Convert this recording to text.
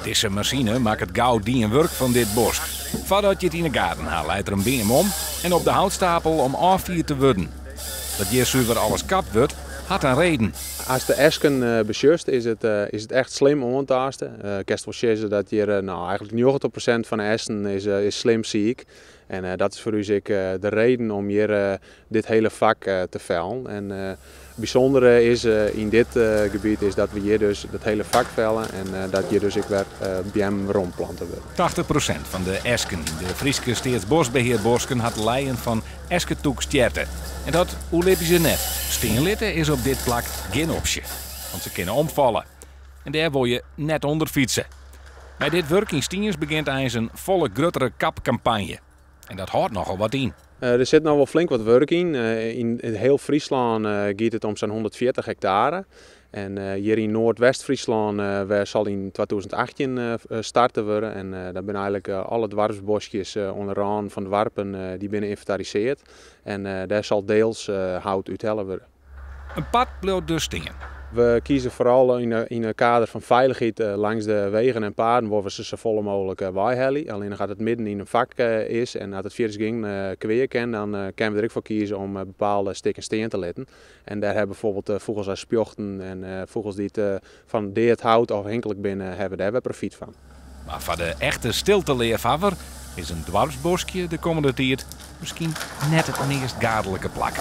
Dizze masine makket gau dien wurk fan dit bosk. Foardat je it yn 'e gaten ha, leit der in beam om en op de houtstapel om ôffierd te wurden. Dat hjir suver alles kapt wurdt, hat in reden. Ast de esken besjochst, is it, is it echt slim oantaaste. Kinst wol sizze dat hjir no, eigentlik 90% fan de esken is slim siik. En dat is foar ús ek de reden om hjir dit hiele fak te fellen. En it bysûndere is yn dit gebiet is dat we hjir dus dat hiele fak felle en dat hjir dus ek wer beammen weromplante wurde. 80% fan de esken yn de Fryske Steatsboskbehearbosken hat lijen fan esketûkstjerte. En dat oerlibje se net. Stean litte is op dit plak gjin opsje, want se kinne omfalle. En dêr wol je net ûnder fytse. Mei dit wurk yn Stiens begjint eins in folle gruttere kapkampanje. En dat hâldt nochal wat yn. Der sit noch wol flink wat wurk yn. Yn hiel Fryslân giet it om sa'n 140 hektare. En hjir yn Noardwest-Fryslân wêr sal yn 2018 starten wurde. En dat binne eigentlik alle doarpsboskjes oan de rânen fan doarpen dy binne ynventarisearre. En dêr sal diels hout úthelle wurde. In part bliuwt dus stean. We kieze foaral yn it kader fan feilichheid langs de wegen en paden wolle we se safolle mooglik weihelje. Allinnich as it midden yn in fak is en as it fierders gjin kwea kin, dan kinne we der ek foar kieze om bepaalde stikken stean te litten. En dêr ha bijvoorbeeld fûgels as spjochten en fûgels dy't fan dead hout ôfhinklik binne, hawwe dêr wer profyt fan. Mar foar de echte stilteleafhawwer is in doarpsboskje de kommende tiid miskien net it meast gaadlike plak.